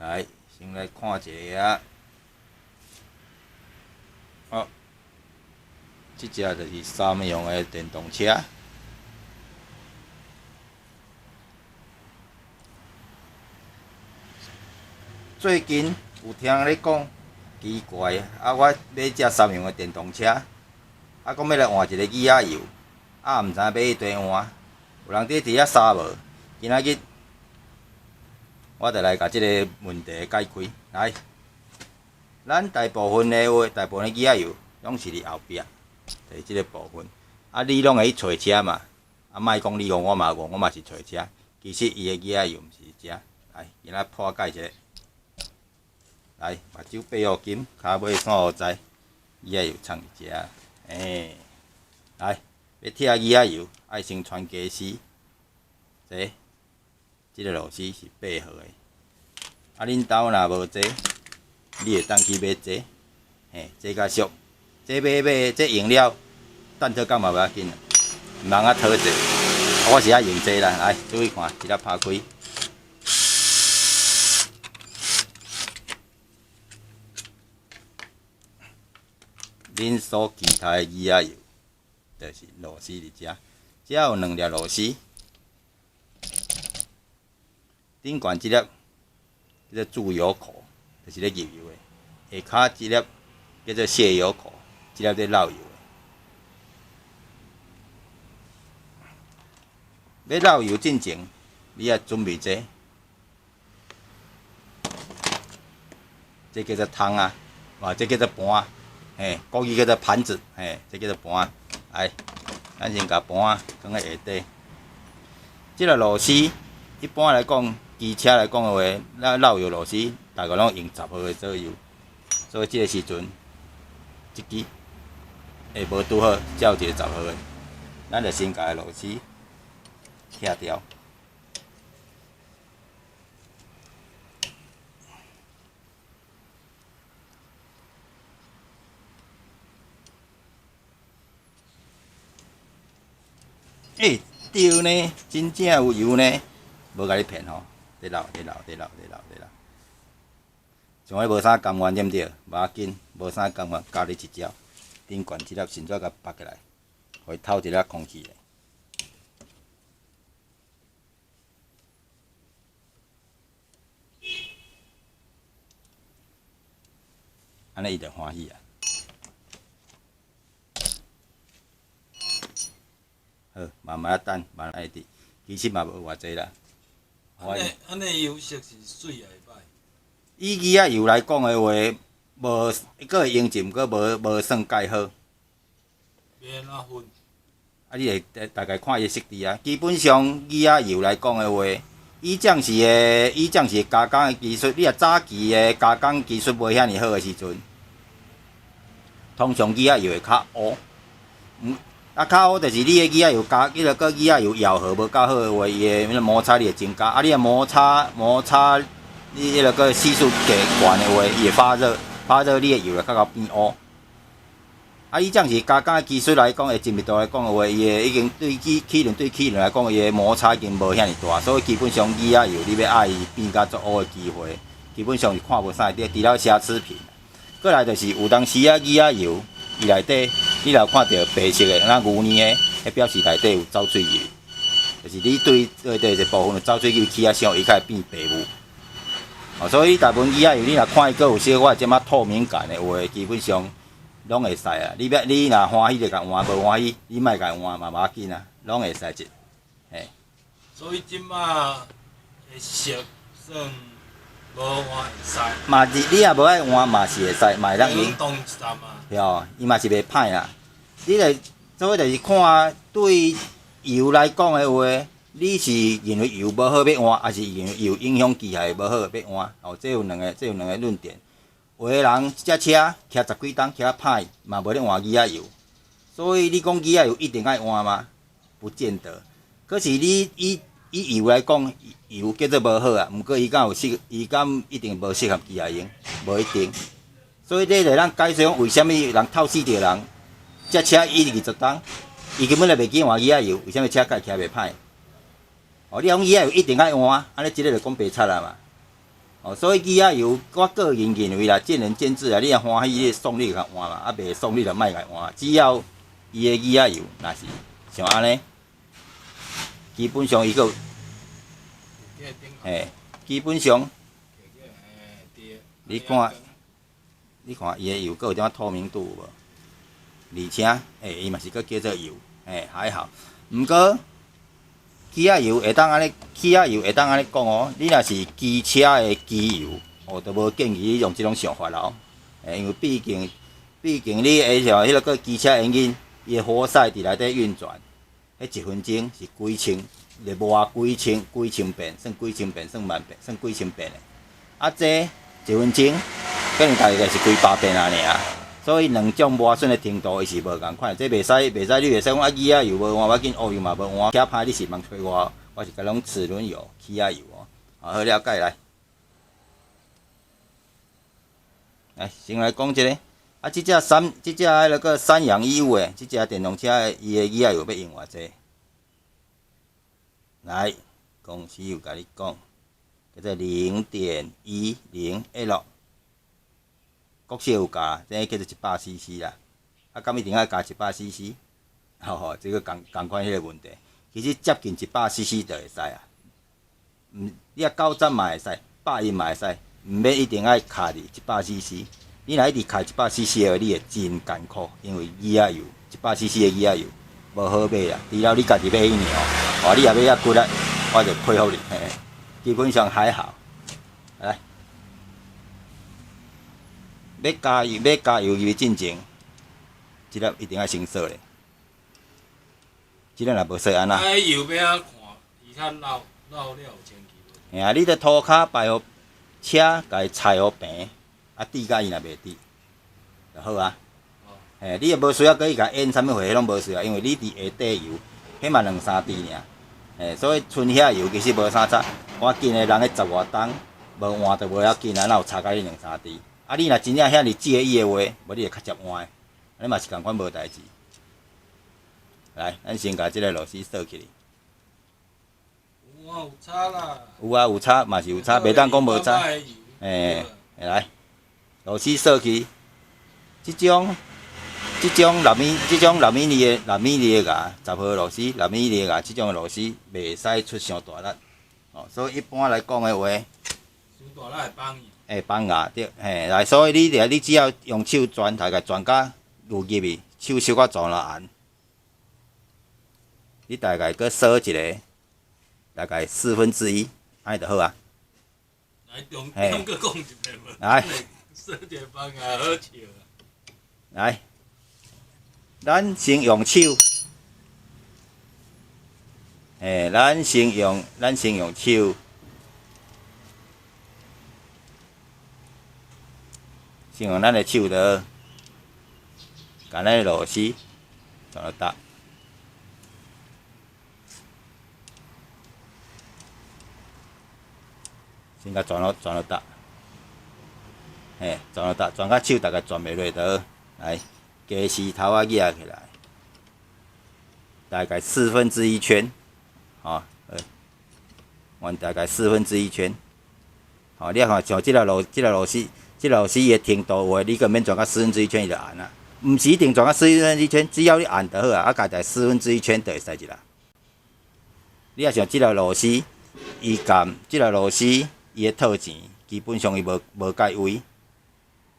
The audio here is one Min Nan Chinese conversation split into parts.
來，先來看一下。哦，這隻就是三陽的電動車。最近有聽人咧講，奇怪，啊，我買這三陽的電動車，啊，講欲來換一个機仔油，啊，毋知影買去佗換，有人佇遐沙無？今仔日我就來共這个問題解開。來，咱大部分的話，大部分的機仔油攏是佇後壁，就是這个部分。啊，你攏會去揣車嘛？啊，莫講你戇，我嘛戇，我嘛是揣車。其實伊的機仔油毋是佇遮。來，今仔破解一下。來，目睭閉予緊，跤尾煞予知，機仔油藏佇遮。欸，來，欲拆機仔油，愛先穿家絲。這，這个螺絲是8號的。啊，恁兜若無這，你會當去買這，嘿，這較俗。這買買，這用了，等討工嘛無要緊，毋通啊討債。我是愛用這啦，來，注意看，一粒拍開。恁所期待的機仔油，就是螺絲佇遮，遮有兩粒螺絲，頂懸這粒叫做注油口，就是咧入油的；下跤這粒叫做卸油口，這粒咧漏油的。欲漏油進前，你愛準備這，這叫做桶仔，哇，這叫做盤。嘿，國語叫做盤子，嘿，這叫做盤。來，咱先共盤囥佇下底。這个螺絲，一般來講，機車來講的話，咱漏油螺絲大概攏用10號的左右。所以這个時陣，這支會無拄好，才有一個十號的。咱就先共螺絲拆掉。欸，對呢，真正有油呢，無共你騙吼，佇漏，佇漏，佇漏，佇漏，佇漏。像彼無啥甘願對毋對？無要緊，無啥甘願，教你一招，頂懸這粒先怎共拔起來，予伊透一下空氣。按呢伊就歡喜啊。好，慢慢仔等，慢慢仔滴，其實嘛無偌濟啦。按呢油色是媠抑是歹？以機仔油來講的話，無，閣會用毋過無算蓋好。欲按怎分？啊，你會大概看伊的設置啊。基本上機仔油來講的話，以前時的以前時加工的技術，你若早期的加工技術無遐爾好的時陣，通常機仔油會較烏。啊，較烏就是你的機仔油加，彼个機仔油咬合無夠好的話，伊的彼个摩擦力會增加。啊，你若摩擦，你彼个閣係數加懸的話，伊會發熱，發熱你的油會較𠢕變烏。啊，以前是加工的技術來講，的精密度來講的話，伊的已經對機齒輪對齒輪來講，伊的摩擦已經無遐爾大，所以基本上機仔油你欲愛伊變甲足烏的機會，基本上是看無啥會著，除了瑕疵品。過來就是有當時啊，機仔油伊內底，你若有看著白色的，若牛奶的，彼表示內底有走水入去，就是你對內底一部分有走水入去起啊傷，伊才會變白霧。哦，所以大部分機仔油你若看伊閣有小可一點仔透明感的話，基本上攏會使啊。你欲你若歡喜就共換，無歡喜你莫共換嘛無要緊啊，攏會使一嘿。所以這馬的色算無換會使。嘛是，你若無愛換嘛是會使，嘛會當用。對，伊嘛是袂歹啦。你著所以就是看對油來講的話，你是認為油無好欲換，抑是認為油影響機械無好欲換？哦，這有兩个論點。有的人這車騎十幾冬，騎甲歹，嘛無咧換機仔油。所以你講機仔油一定愛換嗎？不見得。可是你以以油來講，油叫做無好啊，毋過伊敢有適，伊敢一定無適合機械用？無一定。所以這就咱解釋講，為啥物人透死著人，這車伊20冬，伊根本就袂記換機仔油，為啥物車蓋騎袂歹？哦，你講機仔油一定愛換，按呢這个就講白賊啊嘛。哦，所以機仔油，我個人認為啦，見仁見智啦。你若歡喜，你爽你就共換嘛，啊袂爽你就莫共換。只要伊的機仔油若是像按呢，基本上伊閣，嘿，基本上，你看，你看伊的油閣有點仔透明度無？而且，欸，伊嘛是閣叫做油，嘿，還好。毋過，機仔油會當按呢，機仔油會當按呢講哦。你若是機車的機油，哦，就無建議你用這種想法啦哦。欸，因為畢竟你會像彼個機車引擎，伊的活塞佇內底運轉，彼一分鐘是幾千，咧磨幾千幾千遍，算幾千遍，算萬遍，算幾千遍的。啊，這一分鐘可能大概是幾百遍按呢爾。所以兩種磨損的程度伊是無仝款，這袂使袂使，你袂使講啊，機仔油無換，無要緊，烏油嘛無換，較歹你是茫揣我，我是共講齒輪油、機仔油哦。好了解來，來先來講這个，啊，這隻三，這隻彼个三陽155的，這隻電動車的伊的機仔油欲用偌濟？來，公司有共你講，叫做0.10 L。國小有教，這個叫做100 CC 啦。啊，敢一定愛加一百 CC？吼吼，這个仝仝款彼个問題。其實接近一百 CC 就會使啊。毋，你若90嘛會使，120嘛會使，毋免一定愛卡佇一百 CC。你若一直卡一百 CC 的話，你會真艱苦，因為機仔油一百 CC 的機仔油無好買啦。除了你家己買去爾，哦，你若買遐骨力，我就佩服你。嘿，基本上還好。來。欲加油，欲加油入去進前，這粒一定愛先鎖咧。這粒若無鎖按怎？啊，油欲按怎看？伊較老老了有清氣無？嘿啊，你佇塗跤擺予車，共伊踩予平，啊，滴甲伊若袂滴，就好啊。嘿，你也無需要閣去共淹啥物貨，彼攏無需要，因為你佇下底油，彼嘛兩三滴爾。嘿，所以剩遐油其實無啥差。我見的人彼十外冬無換就無要緊啊，哪有差甲你兩三滴？啊！你若真正遐爾介意的話，無你會較捷換的，按呢嘛是仝款無代誌。來，咱先共這个螺絲鎖起來。有啊，有差啦。有啊，有差嘛是有差，袂當講無差。欸，來，螺絲鎖起。這種、這種六米、這種六米二的、六米二的牙，10號螺絲，六米二的牙，這種螺絲袂使出傷大力。哦，所以一般來講的話，傷大力會崩。會崩牙對，嘿，來，所以你你只要用手轉，大概轉甲有入去，手小可轉了按，你大概閣鎖一个，大概四分之一，按呢就好啊。來，重點閣講一遍無？來，鎖一个崩牙好笑啊。來，咱先用手，嘿，咱先用手。先用咱的手刀，共咱的螺絲全部搭，先共全部全部搭，嘿，全部搭，轉甲手大概轉袂落就好。來，雞絲頭仔舉起來，大概四分之一圈，吼，阮大概四分之一圈，吼，你看像這个螺，這个螺絲。這螺絲伊的程度有的，你閣免轉到四分之一圈伊就按啊，毋是一定轉到四分之一圈，只要你按就好啊，啊，共在四分之一圈就會使一啦。你若像這个螺絲，伊共這个螺絲伊的套錢基本上伊無無蓋位，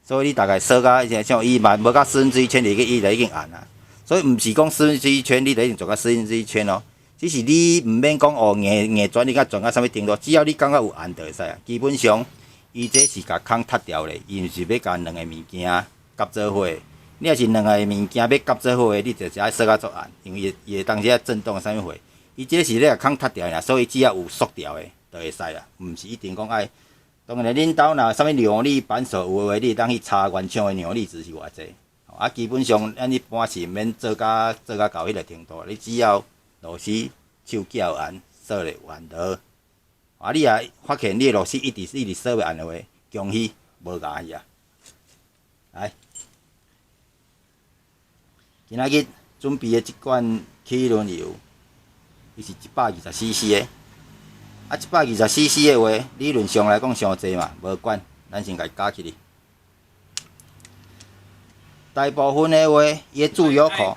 所以你大概鎖甲像伊嘛無到四分之一圈，伊就已經按啊。所以毋是講四分之一圈，你就一定轉到四分之一圈哦。只是你毋免講哦，硬硬轉你共轉到啥物程度，只要你感覺有按就會使啊。基本上。伊這是共空踢掉咧，伊毋是欲共兩个物件夾做伙。你若是兩個物件欲夾做伙，你就是愛鎖甲足按，因為伊會當時啊震動啥物貨。伊這是咧共空踢掉爾，所以只要有縮掉的就會使啦，毋是一定講愛。當然，恁兜若有啥物扭力扳手有的話，你會當去查原廠的扭力值是偌濟。啊，基本上咱一般是毋免做甲到彼个程度，你只要螺絲手撬按鎖咧有按就好。啊！你若發現你的螺絲一直一直鎖袂按的話，恭喜無咬去啊！來，今仔日準備的這罐齒輪油，伊是120 CC 的，啊，120 cc 的話，理論上來講傷濟嘛，無管，咱先共伊加起去。大部分的話，伊的注油口，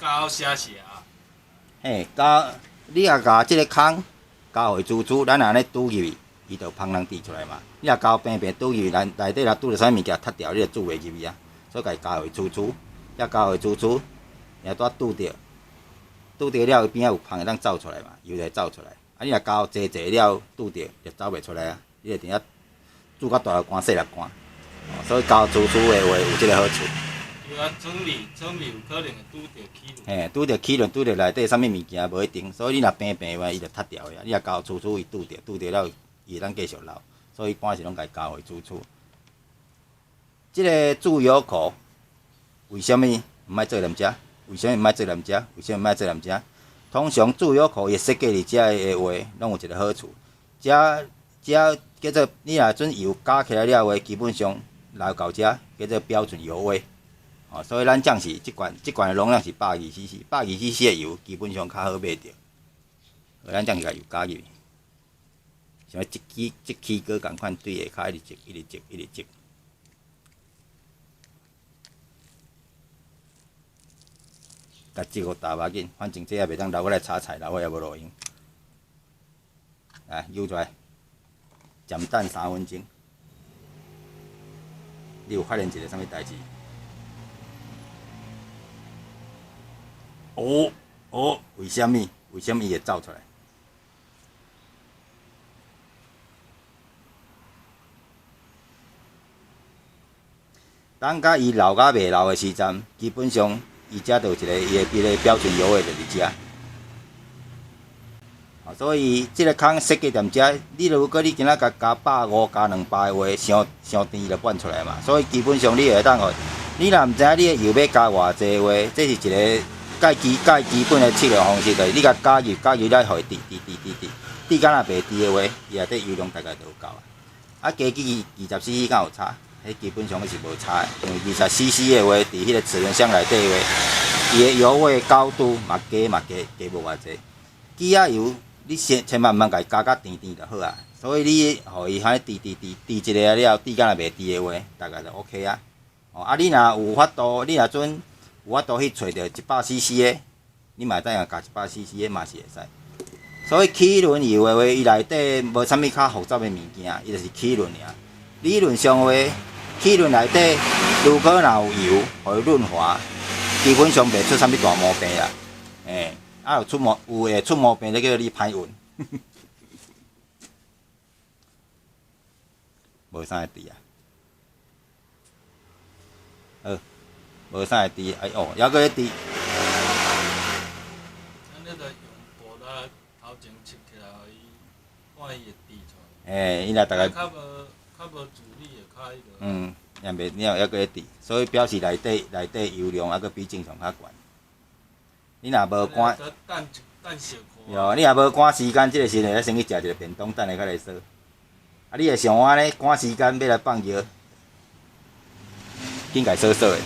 嘿，加你若共這个空加予伊滋滋，咱若按呢拄入去，伊就芳人滴出來嘛。你若交平平拄入去，內內底若拄著啥物件塞掉，你就注袂入去啊。所以共伊加予伊滋滋，遐加予伊滋滋，也拄拄著，拄著了伊邊仔有芳會當走出來嘛，油就會走出來。啊，你若加濟濟了，拄著就走袂出來啊。你會佇遐注較大粒罐、細粒罐，所以加滋滋的話有這个好處。對啊，廠裡廠裡有可能會拄著齒輪。嘿，拄著齒輪，拄著內底啥物物件無一定，所以你若平平的話，伊就塞掉的啊。你若加滋滋，伊拄著，拄著了，伊會當繼續流。所以一般是攏共伊加予伊滋滋。這个注油口為啥物毋愛做踮遮？為啥物毋愛做踮遮？為啥物毋愛做踮遮？通常注油口伊設計佇遮的話，攏有一个好處。遮遮叫做你若準油加起來了話，基本上流到遮叫做標準油位。哦，所以咱這是這罐這罐的容量是120 cc，120 cc 的油基本上較好買著。咱這是共油加入去，像這支這支閣仝款對下跤一直擠，一直擠，一直擠。共擠予焦無要緊，反正這也袂當留我來炒菜，留我也無路用。來，扭出來，暫等3分鐘。你有發現一个啥物代誌？哦哦，為啥物？為啥物伊會走出來？等甲伊流甲袂流的時陣，基本上伊遮就有一个伊的伊个標準油位就佇遮。所以這个空設計踮遮，你如果你今仔共加150加200的話，傷傷甜就半出來嘛。所以基本上你會當予，你若毋知影你的油欲加偌濟的話，這是一个蓋基蓋基本的測量方式，就是你共加入加入了，予伊滴滴滴滴滴，滴甲若袂滴的話，伊內底油量大概就有夠啊。啊，加起20 cc 敢有差？彼基本上是無差的，因為20 cc 的話，佇彼个齒輪箱內底的話，伊的油位高度嘛加嘛加加無偌濟。機仔油你先千萬毋通共伊加甲甜甜就好啊。所以你予伊按呢滴滴滴滴一个了，滴甲若袂滴的話，大概就 OK 啊。哦，啊你若有法度，你若準有法度去揣著100 cc 的，你嘛會當共加100 cc 的嘛是會使。所以齒輪油的話，伊內底無啥物較複雜的物件，伊就是齒輪爾。理論上話，齒輪內底如果若有油，予伊潤滑，基本上袂出啥物大毛病啦。欸，啊有出毛有會出毛病，就叫做你歹運。無啥會滴啊。好，無啥會滴，哎哦，猶閣咧滴。咱咧就用布啦，頭前切起來，予伊看伊會滴出來。欸，伊若大概。較無較無處理的較彼个。嗯，也袂，你猶閣咧滴，所以表示內底內底油量猶閣比正常較懸。你若無趕，喲，你若無趕時間，這个時陣會使先去食一个便當，等下閣來掃。啊，你會像我按呢趕時間欲來放尿，緊共掃掃的。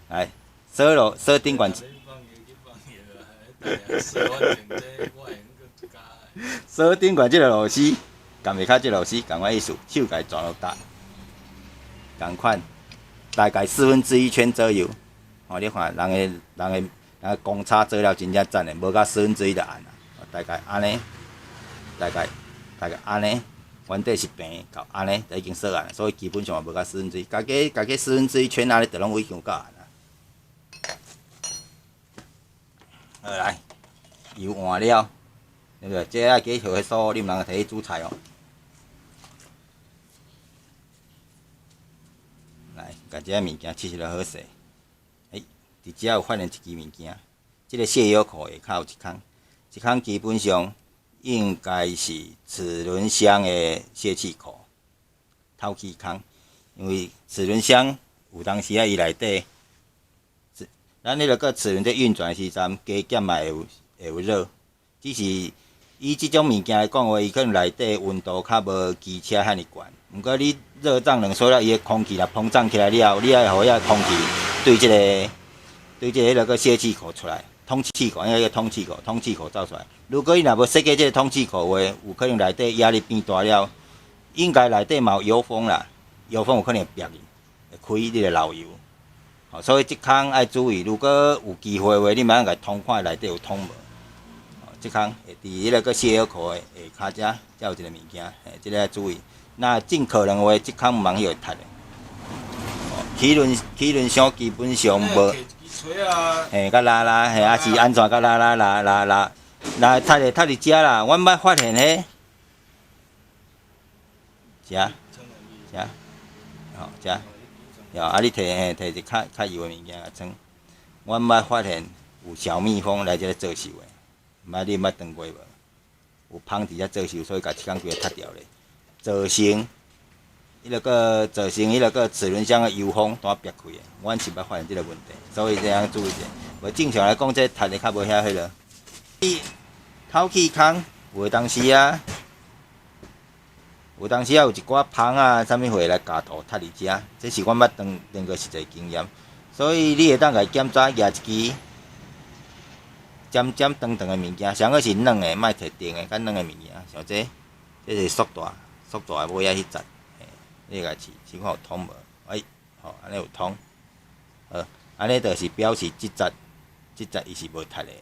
來，掃落掃頂懸。掃頂懸這个螺絲，共袂較這螺絲仝款意思，手共伊轉落搭，仝款，大概1/4圈左右。哦，你看人的人的人的公差做了真正讚的，無到1/4就按啊，大概按呢，大概大概按呢，原底是平到按呢就已經鎖按，所以基本上也無到四分之一，加加加加1/4圈按呢，就攏已經有夠按啊。好來，油換了，對不對？這愛加予彼鎖，你毋通提去煮菜哦。來，共這个物件拭一下好勢。欸，佇遮有發現一支物件，這个卸油口下跤有一空，這空基本上應該是齒輪箱的泄氣口，透氣孔，因為齒輪箱有當時啊，伊內底，咱彼个個齒輪佇運轉的時陣，加減嘛會有會有熱，只是以這種物件來講話，伊可能內底溫度較無機車遐爾懸。毋過你熱脹冷縮了，伊的空氣若膨脹起來了後，你愛予遐空氣對這个對這个彼个個泄氣口出來。通氣口，應該叫通氣口，通氣口走出來。如果你若無設計這个通氣口的話，有可能內底壓力變大了，應該內底嘛有油封啦，油封有可能會煏去，會開你會漏油。吼，所以這空愛注意，如果有機會的話，你莫共通看內底有通無。吼，這空會佇彼个閣卸油口的下跤遮，才有一个物件，嘿，這个愛注意。那盡可能的話，這空毋通予伊窒的。齒輪齒輪箱基本上無。嘿，佮拉拉，嘿，啊是按怎佮拉拉拉拉拉，拉窒的窒佇遮啦，阮捌發現彼，遮，遮，吼遮，啊你摕嘿摕一較較油的物件來裝，阮捌發現有小蜜蜂來這咧做鏽的，毋知你捌當過無？有蜂佇遮做鏽，所以共這工規个窒掉咧，造成。彼个閣造成彼个閣齒輪箱的油封拄仔煏開的，阮是捌發現這个問題，所以這樣注意者。無正常來講，這窒的較無遐彼囉。透氣孔有的當時啊，有當時啊有一寡蜂啊，啥物貨來咬塗窒佇遮，這是阮捌當當過實際經驗。所以你會當共伊檢查，舉一支尖尖長長的物件，上好是軟的，莫摕硬的，較軟的物件，像這，這是塑帶，塑帶尾仔去紮。你共試試看有通無？哎，吼，按呢有通，好，按呢就是表示這節，這節伊是無窒的。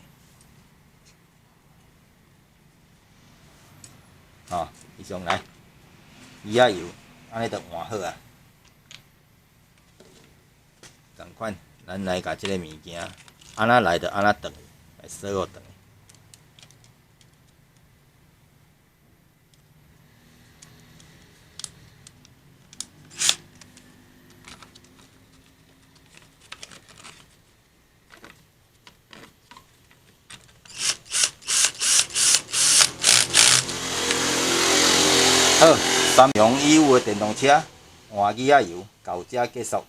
吼，以上來，魚仔油，按呢就換好啊。仝款，咱來共這个物件，按怎來就按怎轉，來鎖予轉。好，三陽義烏的電動車換機仔油到這結束。